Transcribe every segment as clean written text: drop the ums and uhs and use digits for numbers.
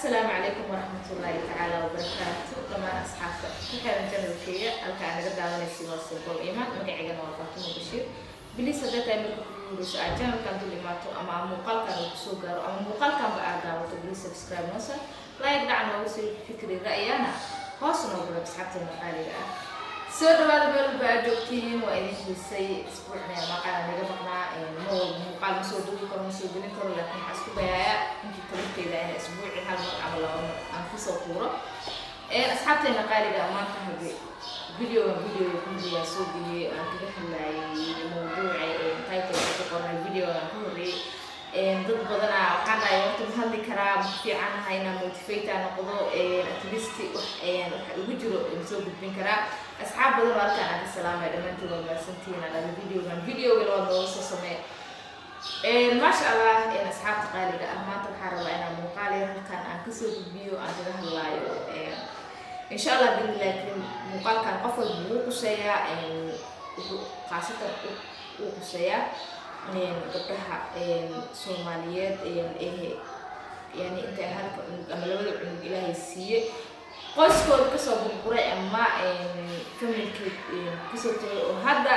Asalaamu calaykum waraxmatullaahi tacaala wabarakaatu. Dhammaan asxaabta ku xiran channelkeyga, halka aa naga daawanaysa waa Simple Iman. Magaceygana waa Faatimo Bashiir. Please, hadday tahay marka kugu horeyso aad channelkan dul imaato ama aa muuqaalkan uu kusoo gaaro ama muuqaalkanba aad daawato, please subscribe noosa, like dhac noogu sii, fikri ra'yana hoos noogu reeb. Asxaabteena qaaliga ah, soo dhawaada meel walba aad joogtiin. Waa idin xiisay. Isbuucna maqaala naga maqnaa. Ma walba muuqaal ma soo duubi karo, ma soo gelin karo, laakiin waxaa isku dayaaya intii tabarteyda ina isbuuci hal mar ama laba mar aan kusoo tuuro. Asxaabteena qaaliga, maanta hade videogan, videoga ku soo geliyey aan kaga hadlayay mawduuca titleka ku qornay videogan ka horreeyey. Dad badanaa waxaan dhahay, horta ma hadli karaa, ma ku fiicanahay inaan motivator noqdo, at least wax waxa igu jiro soo gudbin karaa. Asxaab badan oo halkaan aan ka salaamaya, dhammaantiin waa mahadsantihiin. Aan dhahay videogan, videoga labaad nooga soo sameey. Maasha Allah. Asxaabta qaaliga ah, maanta waxaa rabaa inaan muuqaal yar halkaan aan kasoo gudbiyo, aan kaga hadlaayo, insha Allah biidnillahi karim. Muuqaalkan qof walba wuu quseeyaa, wuxuu khaasatan uu quseeyaa gabdhaha Soomaaliyeed ee yani intay halka cunug ama labada cunug Ilaahay siiye, qoyskooda kasoo burburay ama familkeed kasoo tagay oo hadda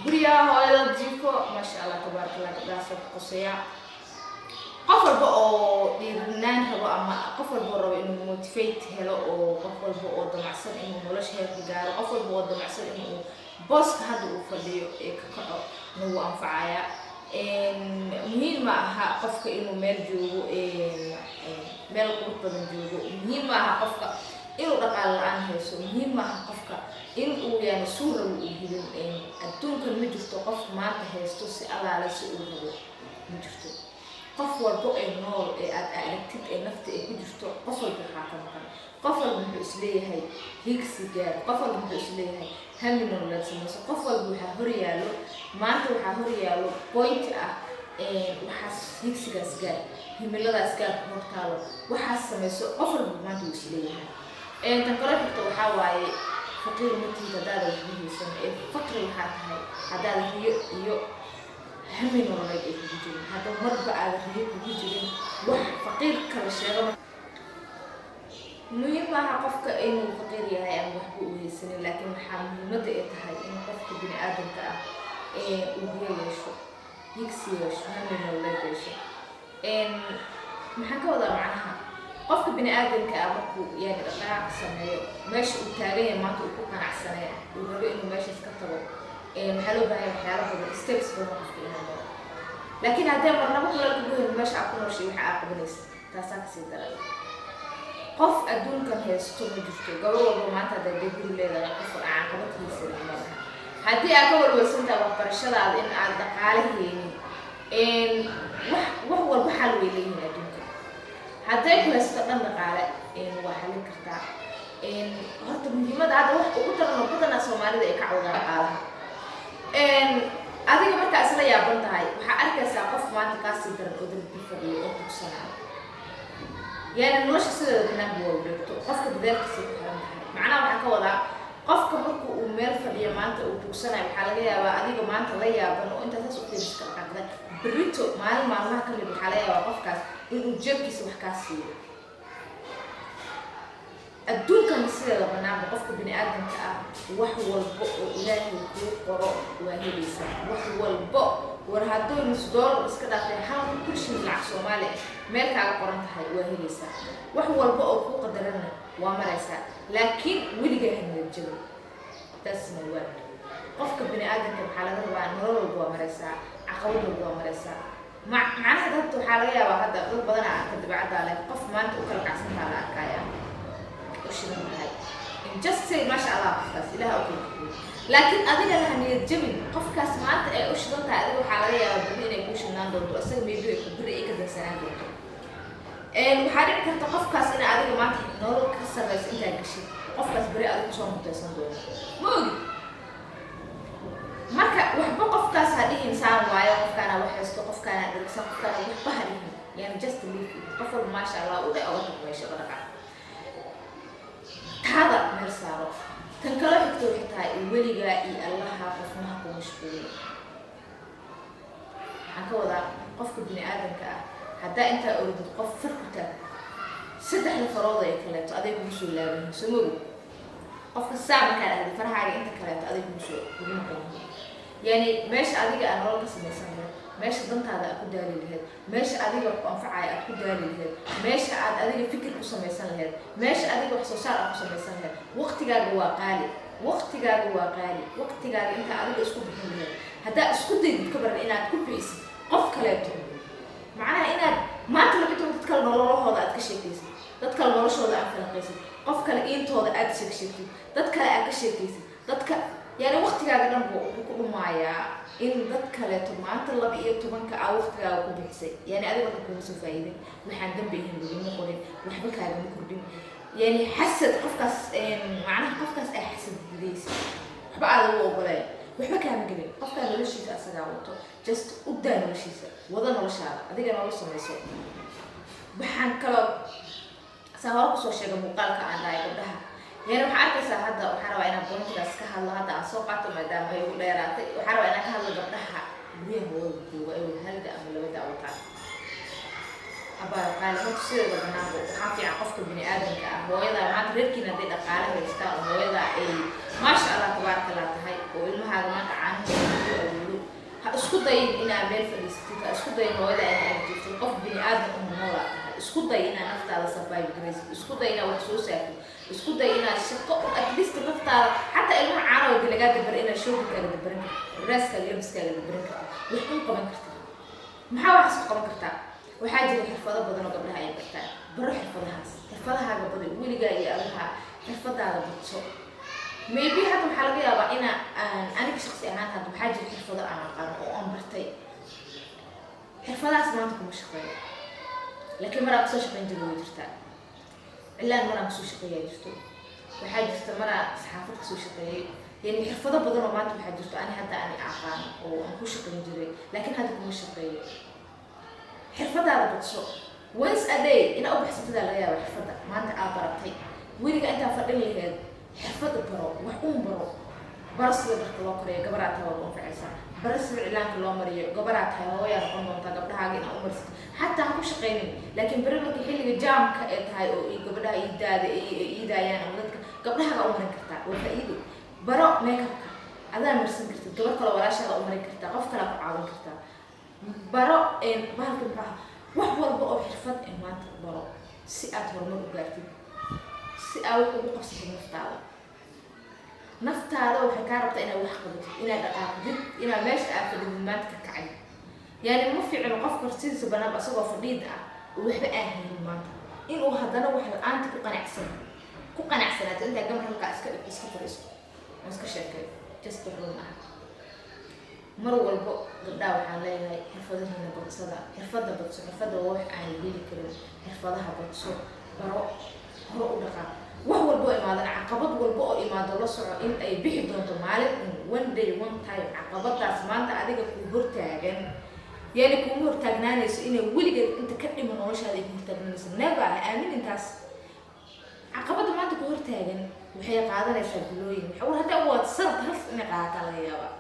guryaha hooyada jiifo. Maasha Allah, tabaaraka Allah. Gabdhahaas ku quseeyaa, qof walba oo dhiirinaan rabo ama qof walba oo rabo inuu motivate helo, oo qof walba oo damacsan inuu nolosha heerka gaaro, qof walba oo damacsan inuu booska hadda uu fadhiyo ee ka kaco, nagu anfacaya. Muhiim ma aha qofka inuu meel joogo, meel qurux badan joogo. Muhiim ma aha qofka inuu dhaqaale la-aan hayso. Muhiim ma aha qofka in uu yani suu rabo uu helin. Adduunkan ma jirto qof maanta haysto si allaale si uu rabo, ma jirto. Qof walbo ee nool ee aad aragtid ee nafta ay ku jirto, qof walba waxaa ka maqan, qof walba muxuu isleeyahay higsi gaar, qof walba muxuu isleeyahay hami nololeed samayso. Qof walba waxaa horyaalo maanta, waxaa horyaalo point ah, waxaas higsigaas gaar, himiladaas gaarka hortaalo, waxaas samayso. Qof walba maanta wuu isleeyahay. Tan kale xigta waxaa waaye, faqiir ma tihid haddaada waxba haysan. Ee faqri waxaa tahay haddaada riyo iyo hami nololeed ay kugu jirin. Hadda marba aada riyo kugu jirin, wax faqiir kala sheego. Muhiim maaha qofka inuu faqiir yahay ama waxba uu haysanin, laakiin waxaa muhiimadda ay tahay in qofka bini aadamka ah uu riyo yeesho, higsi yeesho, hami nololeed yeesho. Maxaan ka wadaa? Macnaha, qofka bini aadamka ah markuu yani dhaqaaq sameeyo, meesha uu taagan yahay maanta uu ku qanacsanaya, uu rabo inuu meeshaas ka tago, waxaa loo baahan waxyaalo badan, steps badan qofka inuu maro. Laakiin haddee marnabo kuleel kugu helin meesha aad ku nooshay, waxa aad qabanaysa taasaa kasii daran. Qof adduunkan haysto ma jirto. Gabar walba maanta hadday dee guri leedahay, qof aan caqabad haysanin ma laha. Haddii aad ka walwalsan tahay waxbarashadaada in aad dhaqaale heynin, wax walba xal way leeyihiin adduunka. Hadday ku haysato dhan dhaqaale, waa xalin kartaa. Horta muhiimadda hadda wax ugu daran oo badanaa Soomaalida ay ka cawdaan dhaqaalaha. Adiga markaa isla yaaban tahay, waxaa arkaysaa qof maanta kaasii daran oo darbi fadhiyo oo tugsanaayo. Yani nolosha sideeda banaanka waa wareegto, qofka dadaalkiisay ku xiran tahay. Macnaha waxaa ka wadaa, qofka marka uu meel fadhiyo maanta uu tugsanayo, waxaa laga yaabaa adiga maanta la yaaban oo intaa saas u fiiriska dhaqaaqda, berrito maalin maalmaha kamid waxaa laga yaabaa qofkaas inuu jeebkiisa wax kaa siiyo. Adduunkan sideeda banaanba, qofka bini aadamka ah wax walba oo Ilaahay kuu qoro waa helaysaa. Wax walbo war hadduu nus doolar iska dhaafay, hal kurshi lacag Soomaali ah meel kaaga qoran tahay, waa helaysaa. Wax walba oo kuu qadarana waa maraysaa, laakiin weligaa ha niyad jabin. That's my word. Qofka bini aadamka waxaa laga rabaa, nolol walba waa maraysaa, caqabad walba waa maraysaa. Macnaha dadka waxaa laga yaabaa hadda dad badanaa arka dabeecaddaa leh, qof maanta u kala kacsantaa la arkaya, u shidan tahay, just say maasha Allah, qofkaas Ilaah u kala kaxiyo. Laakiin adigana ha niyad jabin. Qofkaas maanta ay u shidan tahay, adiga waxaa laga yaabaa berri inay kuu shidnaan doonto, isaga maybe berri ay ka dansanaan doonto. Waxaa dhici karta qofkaas ina adiga maanta nolol ka sarreysa intaa gashid, qofkaas beri adiga kusoo mutaysan doono, ma ogid. Marka waxba qofkaas ha dhihin saan waayo, qofkaana wax haysto, qofkaana dhirgsan, qofkaana waxba ha dhihin. Yani just leave it. Qof walba maasha Allah u dhe, oga tag meesha, oga dhaqaaq, taada meel saaro. Tan kalo xigto waxay tahay, weligaa iyo Allaha qofnaha ku mashquulo. Waxaan ka wadaa, qofka bini aadamka ah haddaa intaa orodid qof far ku taag, Saddexda farood ee kaleeto aday kugu soo laaban, soo mogi? Qofka saa markaa dhahday, farahaaga inta kaleeto aday kugu soo kugu maqan yihiin. Yani meesha adiga aad nolol ka samaysan lahayd, meesha dantaada aad ku daali lahayd, meesha adiga wax ku anfacaya aad ku daali lahayd, meesha aad adiga fikir ku samaysan lahayd, meesha adiga wax soo saar aad ku samaysan lahayd. Waqtigaaga waa qaali, waqtigaaga waa qaali. Waqtigaaga inta adiga isku bixin lahayd, haddaa isku daydid ka baran inaad ku bixisid qof kaleeto, macnaha inaad maanta laga tago dad kale nololahooda aad ka sheekaysid, dad kale noloshooda aad falanqaysid, qof kale iintooda aad sheegsheegtid, dad kale aad ka sheekaysid, dadka, yani waqtigaaga dhan buu wuxuu ku dhumaayaa in dad kaleeto. Maanta 12-ka aa waqtigaaga ku bixisay, yani adiga waxba kuma soo faa'iidin, waxaan dambi ahayn laguma qorin, waxba kaagama kordhin. Yani xasad qofkaas, macnaha qofkaas ay xasadidaysid, waxba aada ugu ogoleen, waxba kaama gelin. Qofkaa noloshiisa asagaa wato, just u daa noloshiisa, wada noloshaada, adiga nolol samayso. Waxaan kaloo saa hore kusoo sheegay muuqaalka aan dhahay gabdhaha, yani waxaa arkaysaa hadda, waxaan rabaa inaan pointigaas ka hadlo hadda aan soo qaato maadaama ay ugu dheeraatay. Waxaan rabaa inaan ka hadlo gabdhaha guryaha hooyada jooga ay halda ama labada wataan. Abaayo qaali, horta sideeda banaanba waxaa fiican qofka bini aadamka ah, hooyada maanta reerkiina hadday dhaqaale haystaan oo hooyada ay maasha Allah tabaaraka Allah tahay oo ilmahaaga maanta caanahooda ku awoodo, ha isku dayin inaad meel fadhiisatid, ha isku dayin hooyada inaad agjoogtid. Qof bini aadam uma noolaa tahay. Isku day inaad naftaada survive garaysid, isku day inaad wax soo saartid, isku day inaad shaqo at least naftaada, xataa ilmaha caanahooda lagaa dabar, inaad shoppingkaaga dabaran kartid, raaskaaga, labiskaaga dabaran kartid, wax un qaban kartid. Maxaa waxaas ku qaban kartaa? Waxaa jira xirfado badan oo gabdhaha ay bartaan. Baro xirfadahaas, xirfadahaaga badan weligaa iyo allaha, xirfadaada badso. Maybe hadda waxaa laga yaabaa ina aan aniga shaqsi ahaan hadda waxaa jira xirfado aan aqaano oo aan bartay. Xirfadahaas maanta kuma shaqeeyo, laakiin maraa kusoo shaqeyn jira way jirtaa. Cilaan maraan kusoo shaqeeyaa jirto, waxaa jirta maraa saxaafad kasoo shaqeeyay. Yani xirfado badan oo maanta waxaa jirto ani hadda ani aqaan oo aan ku shaqeyn jiray, laakiin hadda kuma shaqeeyo. Xirfadaada badso. Once a day inaa u baxsatadaa laga yaaba xirfadda maanta aa baratay. Weliga intaa fadhin laheed, xirfadda baro, wax uun baro. Baro sida dharka loo kariyo, gabaraa tahay, waa ku anfacaysaa. Baro sida cilaanka loo mariyo, gabaraa tahay, hooyaa noqon doontaa, gabdhahaaga inaa u marsato. Xataa ha ku shaqaynin, laakiin beri markii xilliga jaamka ee tahay oo gabdhaha iidaada iidaayaan ama dadka gabdhahaaga u marin kartaa, waa faa'iido. Baro makeupka, adaa marsan kartid, gabar kale walaashaada u marin kartaa, qof kalea ku caawin kartaa. Baro bahalka muxuu, wax walba oo xirfad eh maanta baro si aad horumar u gaartid, si aad wax ugu qabsatid naftaada. Naftaada waxay kaa rabtaa inaad wax qabatid, inaad dhaqaaqdid, inaad meesha aad fadhidid maanta ka kacdid. Yani ma fiicno qofka sidiisa banaanba asagoo fadhiid ah oo waxba aan haynin maanta inuu haddana wax la-aanta ku qanacsanaato, intaa gamar halkaa iska dhig, iska fadhiiso oo iska sheekeeyo, just waxba ma aha. Mar walbo gabdhaha waxaan leeyahay xirfadahiina badsada, xirfadda badso. Xirfadda waa wax aan la heli karin. Xirfadaha badso, baro, hore u dhaqaaq. Wax walba oo imaadana, caqabad walba oo imaado, la soco in ay bixi doonto maalin un, one day, one time. Caqabadaas maanta adiga kuu hortaagan, yani kuuma hortaagnaanayso inay weligeed inta ka dhiman noloshaada ay ku hortaagnaanayso. Never, ha aamin intaas. Caqabadda maanta ku hortaagan waxay qaadanaysaa bilooyin, war hadday ugu wadato sanad, hal inay qaadataa laga yaabaa,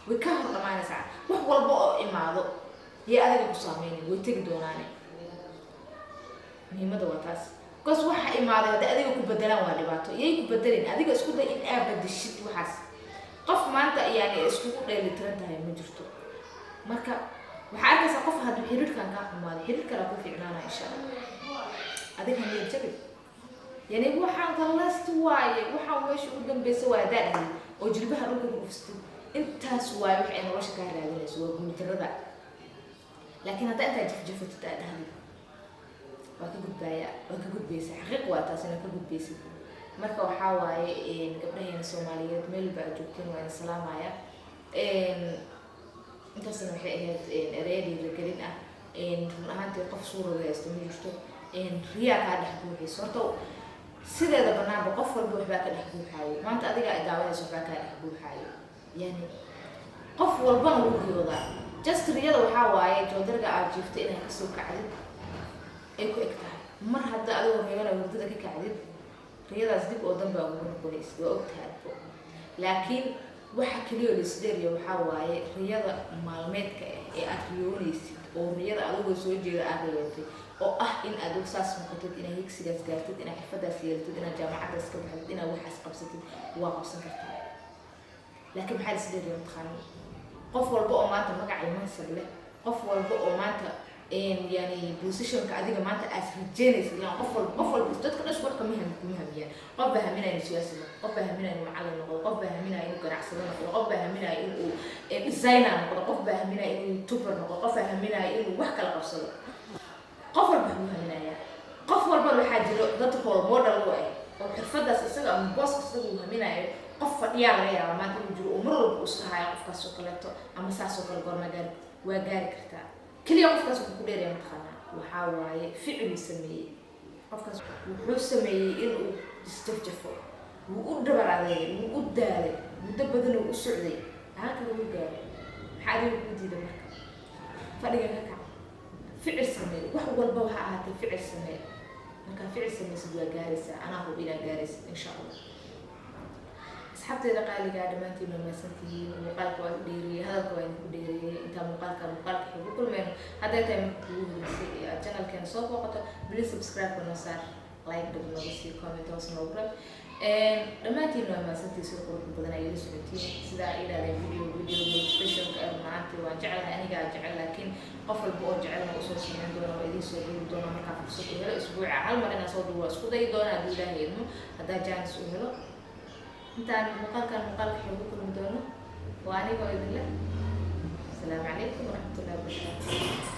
way ka hor dhamaanaysaa. Wax walba oo imaado yay adiga ku saameynin, way tegi doonaane. Muhiimadda waa taas, because waxa imaaday hadday adiga ku bedelaan waa dhibaato. Yay ku bedelin, adiga isku day in aad bedeshid waxaas. Qof maanta yani iskugu dheelitiran tahay ma jirto. Marka waxaa arkaysaa qof hadduu xiriirkan kaa xumaaday, xiriir kalaa ku fiicnaanaya insha Allah. Adiga niyad jabin, yani waxaan the last waaye, waxaan meesha ugu dambeysa waa haddaa dhahay oo jilbaha dhulka ku dhuftid, intaas waaye wax ay nolosha kaa raadinayso, waa guuldarada. Laakiin haddaa intaa jafjafatid aa dhahdid waa ka gudbaaya, waa ka gudbaysa. Xaqiiq waa taas inaad ka gudbaysid. Marka waxaa waaye gabdhaheena Soomaaliyeed meel ba aad joogteen, waa ina salaamaya. Intaasna waxay ahayd ereya dhiirigelin ah. Run ahaantii qof suurada haysto ma jirto, riyaa kaa dhex buuxayso. Horta sideeda banaanba qof walba waxbaa ka dhex buuxaayo. Maanta adiga ay daawanayso waxbaa kaa dhex buuxaayo, yani qof walbana wuu riyoodaa. Just riyada waxaa waaye joodariga aad jiifto inaad kasoo kacdid ay ku eg tahay. Mar hadda adigoo riyana hurdada ka kacdid, riyadaas dib oo danbaa ugu noqonaysa, waa ogtahay adbo. Laakiin waxa keliya oo laisdheeriya waxaa waaye riyada maalmeedka ah ee aad riyoonaysid oo riyada adigoo soo jeeda aad riyootay. Oo ah in aad saas noqotid, inaad higsigaas gaartid, inaad xirfadaas yeelatid, inaad jaamacadaas ka baxdid, inaad waxaas qabsatid, waa qabsan kartaa. Laakiin maxaa is dheeriya, mataqaani? Qof walba oo maanta magac iyo mansab leh, qof walba oo maanta yani positionka adiga maanta aad rajeynaysid, ilaan qof walba dadka dhan isku wax kama kuma hamiyaan. Qof baa haminaya inuu siyaasi noqdo, qof baa haminaya inuu macallin noqdo, qof baa haminaya inuu ganacsado noqdo, qof baa haminaya inuu designer noqdo, qof baa haminaya inuu youtuber noqdo, qof baa haminaya inuu wax kala qabsado. Qof walba wuxuu haminayaa. Qof walba waxaa jiro dad role model u ah oo xirfadaas isaga ama booska isaga uu haminayo qof fadhiyaa laga yaabaa maanta inuu jiro oo mar walba uu iska hayo qofkaas oo kaleeto ama saas oo kale. Goorma gaari? Waa gaari kartaa. Keliya qofkaas wuxuu ku dheeraya, mataqaanaa, waxaa waaye ficiluu sameeyey. Qofkaas wuxuu sameeyey inuu isjafjafo, wuu u dhabar adeegay, wuu u daalay, muddo badan uu u socday, halkan wuu gaaray. Maxaa adiga kuu diida? Marka fadhiga ka kac, ficil sameey. Wax walba waxa ahaatee ficil samee. Markaa ficil samaysid, waa gaaraysaa. Anaa hub inaa gaaraysid, insha Allah. Asxaabteeda qaaligaa, dhammaantiin waa mahadsantihiin. Muuqaalka waa dheeriyey, hadalka waa idinku dheereeyey. Intaa muuqaalka xigu kulmeyno, hadday tahay marka kugu horeysay ee aad channelkeena soo booqato, please subscribe noo saar, like dhag nooga sii, comment hoos noogu rab. Dhammaantiin waa mahadsantihiin sida quruxda badan ay ila socotiin. Sidaa ay yidhahdeen, video motivationka ee maanta waan jecelahay, anigaa jecel, laakiin qof walba oo jecelna usoo sameyn doona, waa idiin soo duubi doona markaa fursad u helo. Isbuuca hal mar inaan soo duubo waa isku dayi doona, hadduu Ilaahay idmo, haddaa chance u helo. Intaan muuqaalka xigu kulmi doono, waa anigoo idin leh asalaamu calaykum waraxmatullahi wabarakaatu.